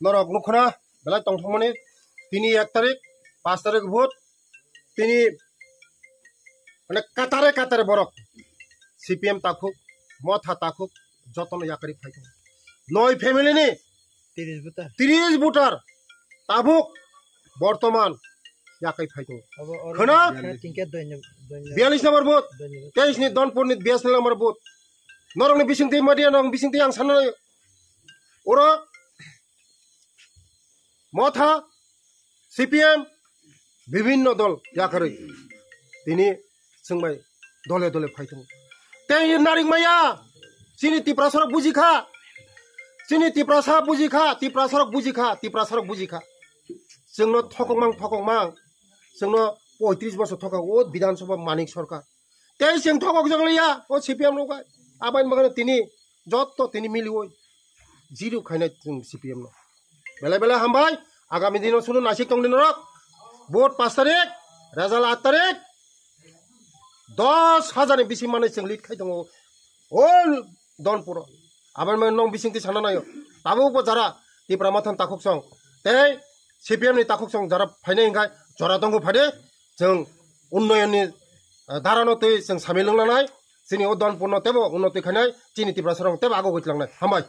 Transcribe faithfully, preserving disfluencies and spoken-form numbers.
Norok nukhuna belai tongthokmani, tini ek tarik, panch tarik vote, tini, mane, katare katare borok C P M takhuk, Motha takhuk, jotono yakarwi phai tongo. Noi family ni tris voter. Tris voter tabuk bortoman yakarwi phai tongo. Abo oro Khana? Khana tingkhe doino, doino. Biyalish number vote. Doino. Teis ni Donpur ni biyalish number vote. Norok ni bisingtwi media norok ni bisingtwi ang sanai. Oro Motha, C P M, bibhinno dol yakarwi tini chwngbai dole dole phai tongo. Tei narik maya, chini Tiprasarok bujikha, chini Tiprasa bujikha, Tiprasarok bujikha, Tiprasarok bujikha. Chwngno thokokmang thokokmang, chwngno poitris bosor thokok o Bidhan Sabha Manik Sarkar. Tei chwng thokok jagaliya o C P M rok bai. Aboni bagwi tini jotto tini miliwi zero khainai chwng C P M no. Belai belai hambai. Agami dino sunu nasik tongdi norok. Vote panch tarik, result aat tarik. Dos hajar ni bisi manwi chwng lead khai tongo. All Donpuro. Aboni bagwi nong bisingtwi sana naio. Tabukbo jara Tipra Mothani takhuk song tei C P M ni takhuk song jara phainai hwnkhe jora tongo phaidi. Chwng unnayonni, eh, darano twi chwng samil wnglanai, chini o Donpurno teibo unnoti khainai, chini Tiprasarok teibo agogwi tlangnai. Hambai.